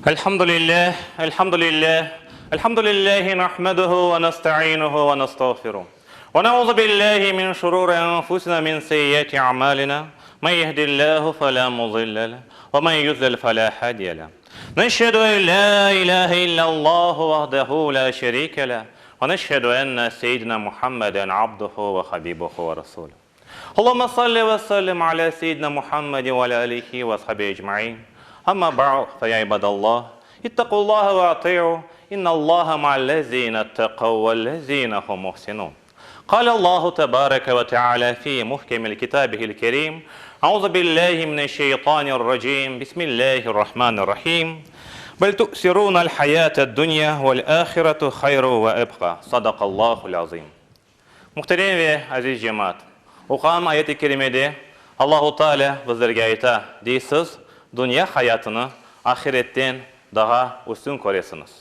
الحمد لله الحمد لله الحمد لله نحمده ونستعينه ونستغفره ونعوذ بالله من شرور أنفسنا من سيئات أعمالنا من يهدي الله فلا مضل له ومن يضلل فلا هادي له نشهد أن لا إله إلا الله وحده لا شريك له ونشهد أن سيدنا محمدا عبده وحبيبه ورسوله اللهم صل وسلم على سيدنا محمد وعلى آله وأصحابه أجمعين أما بعد فيا عباد الله اتقوا الله وأطيعوا إن الله مع الذين اتقوا والذين هم محسنون قال الله تبارك وتعالى في محكم كتابه الكريم أعوذ بالله من الشيطان الرجيم بسم الله الرحمن الرحيم بل تؤثرون الحياة الدنيا والآخرة خير وأبقى صدق الله العظيم Muhterem ve aziz cemaat! Oquğan ayet-i kerimede Allahu Teala bizlerge ayta, dey, siz dünya hayatını ahiretten daha üstün köresiñiz.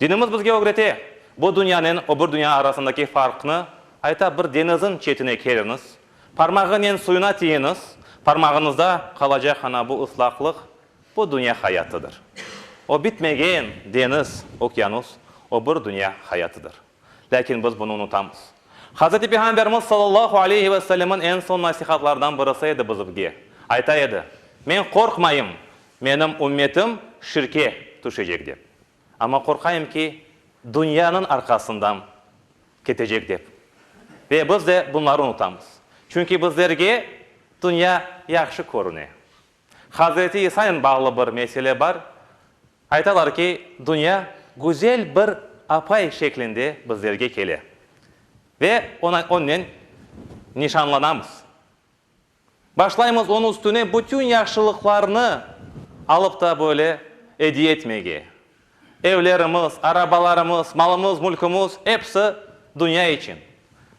Dinimiz bizge ögrete, bu dünyanen öbür dünya arasındaki farqnı ayta, bir deñizin çetine keliñiz, parmağınen suyuna tiyiñiz, parmağıñızda qalacaq ana bu ıslaqlıq, bu dünya hayatıdır. O bitmegen deñiz, okyanus, öbür dünya hayatıdır. Lâkin biz bunı unutamız. Hazreti Peyğamberimiz sallallahu aleyhi ve sellemniñ eñ soñ nasihatlarından birisi edi bizge. Ayta edi, Men qorqmayım, menim ümmetim şirke tüşecek dep. Amma qorqayım ki, dünyanıñ arqasından ketecek dep. Ve biz de bunları unutamız. Çünki bizlerge dünya yahşı körüne. Hazreti İsanen bağlı bir mesele bar. Aytalar ki, dünya güzel bir apay şeklinde bizlerge kele ve onen nişanlanamız. Başlaymız onıñ üstüne bütün yahşılıqlarnı alıp da böyle ediye etmege. Evlerimiz, arabalarımız, malımız, mülkümiz, episi dünya içün.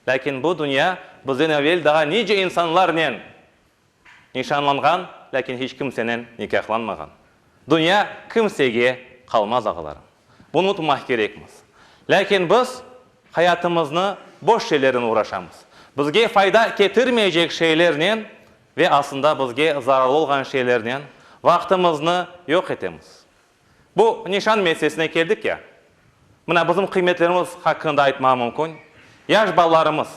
Lâkin bu dünya bizden evel daa nice insanlarnen Nişanlanğan, lâkin hiç kimsenen nikâhlanmağan. Dünya kimsege qalmaz, ağalarım. Bunı unutmamaq kerekmiz. Lâkin biz hayatımıznı boş şeylernen uğraşamız. Bizge fayda ketirmeycek şeylernen ve aslında bizge zararlı olğan şeylernen vaqtımıznı yoq etemiz. Bu nişan meselesine keldik ya, mına bizim qıymetlerimiz haqqında aytmağa mümkün. Yaş balalarımız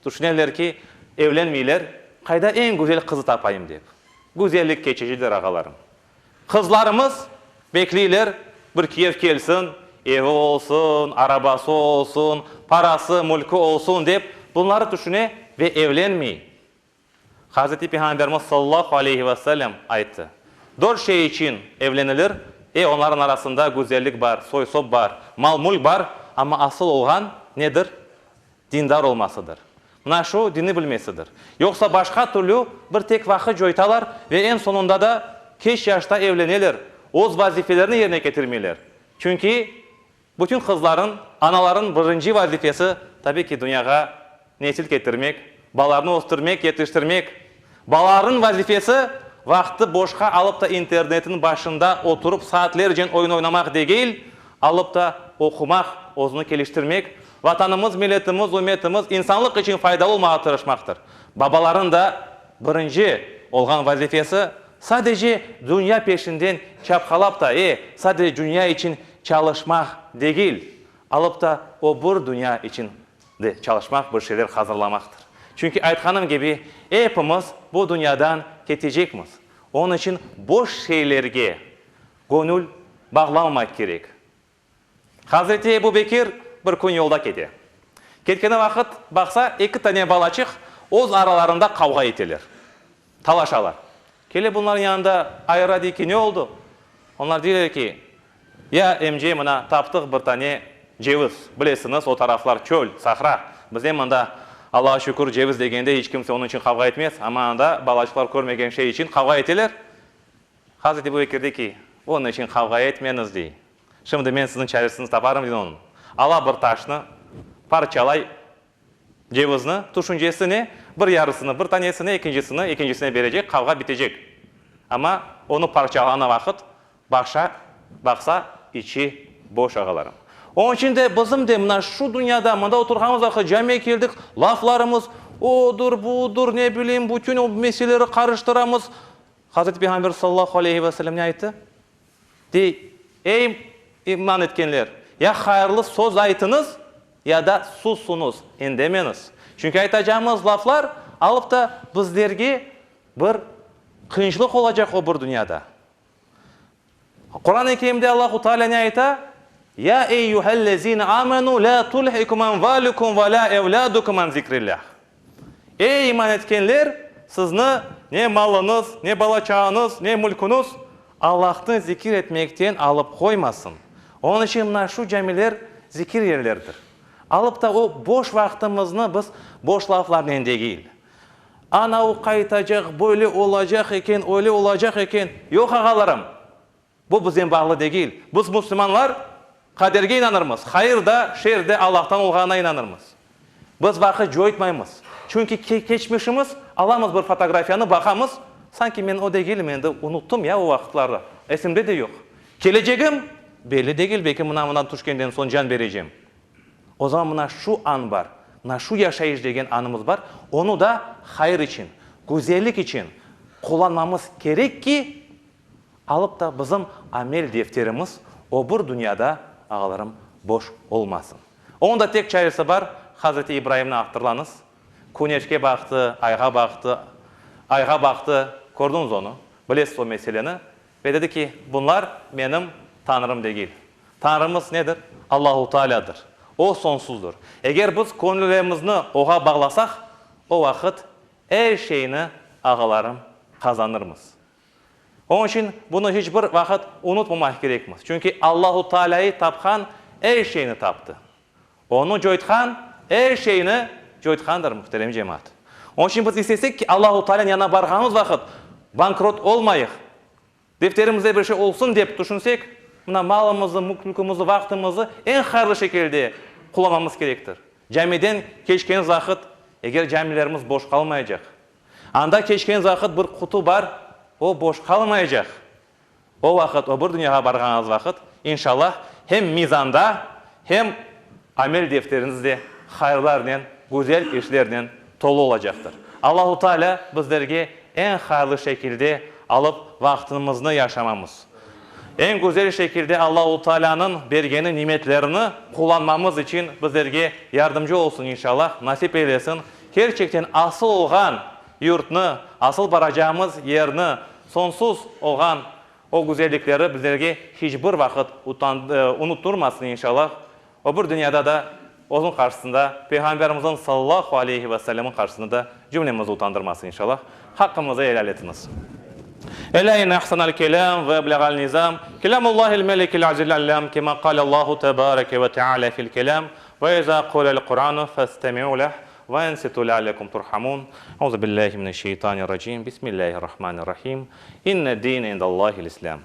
tüşüneler ki, evlenmeyler, qayda eñ güzel qızı tapayım dep. Güzellik keçicidir, ağalarım. Qızlarımız bekleyler, bir kiyev kelsin, evi olsun, arabası olsun, parası, mülkü olsun dep, bunları tüşüne ve evlenmey. Hazreti Peyğamberimiz sallallahu aleyhi ve sellem ayttı, Dört şey içün evlenilir, e, onlarnıñ arasında güzellik bar, soy-sop bar, mal-mülk bar, amma asıl olğan nedir? Dindar olmasıdır. Mına şu dinni bilmesidir. Yoqsa başqa türlü bir tek vaqıt coytalar ve eñ soñunda da keç yaşta evleneler, öz vazifelerini yerine ketirmeyler. Çünki Bütün qızların, anaların birinci vazifesi, tabiy ki, dünyağa nesil ketirmek, balalarnı östürmek, yetiştirmek. Balaların vazifesi, vaqtı boşqa alıp da internetin başında oturıp saatlercen oyun oynamaq degil, alıp da oqumaq, özüni keliştirmek, Vatanımız, milletimiz, ümmetimiz, insanlıq içün faydalı olmağa tırışmaqtır. Babaların da birinci olğan vazifesi, sadece dünya peşinden çapqalap da, e, sadece dünya içün Çalışmaq degil, alıp da o bir dünya içün de çalışmaq, bir şeyler hazırlamaqtır. Çünki aytqanım kibi, epimiz bu dünyadan ketecekmiz. Onıñ içün boş şeylerge göñül bağlamamaq kerek. Hazreti Ebu Bekir bir kün yolda kete. Ketkeni vaqıt, baqsa, eki tane balaçıq öz aralarında qavğa eteler. Talaşalar. Kele bunlarnıñ yanında ayıra dey ki, ne oldu? Onlar deyler ki, ya emce mına taptıq bir tane ceviz, bilesiñiz o taraflar çöl, sahra, bizde mında Allağa şükür ceviz degende hiç kimse onıñ içün qavğa etmez, amma anda balaçıqlar körmegen şey içün qavğa eteler. Hazreti Ebu Bekir dey ki, onıñ içün qavğa etmeñiz dey, şimdi men siziñ çaresini taparım dey onıñ. Ala bir taşnı, parçalay Cevizni, tüşüncesi ne? Bir yarısını bir tanesine, ekincisini ekincisine berecek, qavğa bitecek. Amma onı parçalağan vaqıt, baqşa, baqsa, içi boş, ağalarım. Onıñ içün de bizim de mına şu dünyada, mında oturğanımız vaqıt, camiye keldik, laflarımız odur, budur, ne bileyim, bütün o meseleleri qarıştıramız. Hazreti Peyğamber sallallahu aleyhi ve sellem ne ayttı? Dey, Ey, iman etkenler, ya hayırlı söz aytıñız, ya da susuñız, indemeñiz. Çünki aytacağımız laflar alıp da bizlerge bir qıyınçılıq olacaq o bir dünyada. Quran-ı Kerimde Allahu Teala ne ayta? Ya eyyuhellezine amenu la tulhikum envalukum ve la evladukum an zikrillah. Ey iman etkenler, sizni ne malıñız, ne bala-çağañız, ne mülküñiz Allahnı zikir etmekten alıp qoymasın. Onıñ içün mına şu camiler zikir yerlerdir. Alıp da o boş vaqtımıznı biz boş laflarnen degil, Ana o qaytacaq, böyle olacaq eken, öyle olacaq eken. Yoq, ağalarım, bu biznen bağlı degil. Biz, müslümanlar, qaderge inanırmız, hayır da, şer de Allahtan olğanına inanırmız. Biz vaqıt coytmaymız. Çünki keçmişimiz, alamız bir fotografiyanı, baqamız, sanki men o degilim endi, unuttım ya o vaqıtları, esimde de yoq. Kelecegim belli degil, belki mına mından tüşkenden soñ can berecem. O zaman mına şu an bar, mına şu yaşayış degen anımız bar, onı da hayır içün, güzellik içün qullanmamız kerek ki, alıp da bizim amel defterimiz o bir dünyada, ağalarım, boş olmasın. Onıñ da tek çaresi bar, Hazreti İbraimni hatırlañız, küneşke baqtı, ayğa baqtı, ayğa baqtı, kördiñiz onı, bilesiz o meseleni, ve dedi ki, bunlar menim Tañrım degil. Tañrımız nedir? Allahu Tealâdır. O, soñsuzdır. Eger biz köñüllerimizni Oğa bağlasaq, o vaqıt er şeyni, ağalarım, qazanırmız. Onıñ içün bunı hiç bir vaqıt unutmamaq kerekmiz. Çünki Allahu Tealâyı tapqan er şeyni taptı. Onı coytqan er şeyni coytqandır, muhterem cemaat. Onıñ içün biz istesek ki, Allahu Tealânıñ yanına barğanımız vaqıt bankrot olmayıq, Defterimizde bir şey olsun dep tüşünsek, mına malımızı, mülkümüzü, vaqtımızı eñ hayırlı şekilde qullanmamız kerektir. Camiden keçkeniz vaqıt, eger camilerimiz boş qalmaycaq. Anda keçkeniz vaqıt bir qutu bar, o boş qalmaycaq. O vaqıt, o bir dünyağa barğanıñız vaqıt, inşallah, hem mizanda, hem amel defteriñiz de hayırlarnen, güzel işlernen tolu olacaqtır. Allahu Teala bizlerge eñ hayırlı şekilde alıp vaqtımıznı yaşamamız, eñ güzel şekilde Allahu Teala'nıñ bergeni nimetlerini qullanmamız içün bizlerge yardımcı olsun inşallah, nasip eylesin. Kerçekten asıl olğan yurtnı, asıl baracağımız yerni, soñsuz olğan o güzellikleri bizlerge hiç bir vaqıt unutturmasın inşallah. O bir dünyada da Özüniñ qarşısında, Peyğamberimizniñ sallallahu aleyhi ve sellemniñ qarşısında da cümlemizni utandırmasın inşallah. Haqqımızı elâl etiñiz. Elâ inne ahsanal kelâm ve ebleğal nizam, kelâmullâhil melikil azizil allâm, kemâ kâlellâhu tebâreke ve teâlâ fil kelâm, ve izâ quri'al Qur'ânu festemi'û leh ve ensitû leallekum turhamûn. Euzu billâhi mineşşeytanirracîm, bismillâhirrahmanirrahîm. İnne dine indallâhil islâm.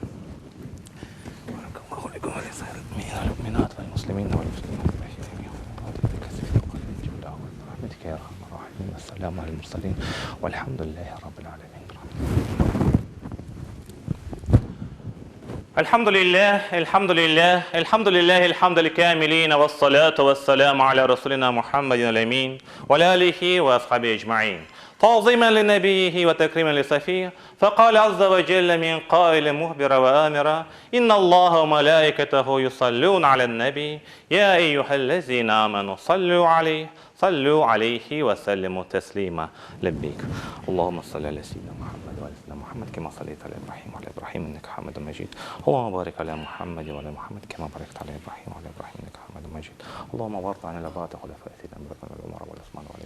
Elhamdülillâh, elhamdülillâh, elhamdülillâhil hamdel kâmilîn vessalâtu vesselâmu alâ Resûlinâ Muhammedin el-emîn ve alâ âlihi ve ashabihi ecmaîn. Ta'zimen li nebiyyihi ve tekrimen li safiyih, feqale azze ve celle min qailin muhbira ve amira, İnnallaha ve melâiketehu yusallûne alen-nebi, ya eyyühellezîne âmenû sallû aleyh, sallû aleyhi ve sellimû teslîmâ. Lebbeyk. Allahümme salli alâ seyyidinâ Muhammed ve alâ seyyidinâ Muhammed kemâ salleyte alâ İbrahim ve alâ İbrahim inneke hamidun mecid. Allahümme barik alâ Muhammed ve alâ Muhammed kemâ barekte alâ İbrahim ve alâ İbrahim inneke hamidun mecid. Allahümme vardı anil arbaati hulefâi seyyidinâ Ebu Bekr ve Ömer ve Osman ve aleyhi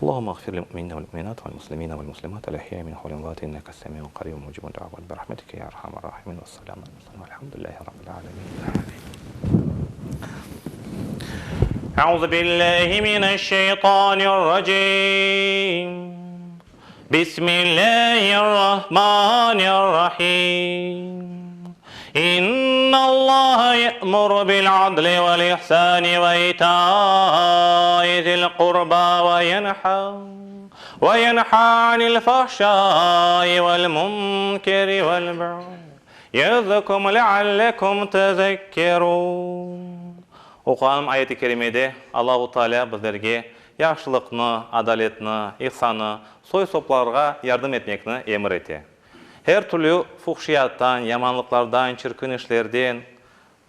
اللهم اغفر للمؤمنين والمؤمنات والمسلمين والمسلمات الأحياء منهم والأموات إنك السميع القريب مجيب الدعوات برحمتك يا أرحم الراحمين والسلام على المرسلين والحمد لله رب العالمين أعوذ بالله من الشيطان الرجيم بسم الله الرحمن الرحيم إن الله يأمر بالعدل والإحسان وإيتاء ذي القربى وينحى وينحى عن الفحشاء والمنكر والبغي يعظكم لعلكم تذكرون Oquğanım ayet-i kerimede Allahu Teala bizlerge yahşılıqnı, adaletni, ihsannı, soy-soplarğa yardım etmekni emir ete. Her türlü fuhşiyattan, yamanlıqlardan, çirkin işlerden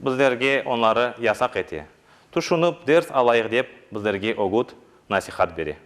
bizlerge onları yasaq ete. Tüşünip ders alayıq dep bizlerge ögüt, nasihat bere.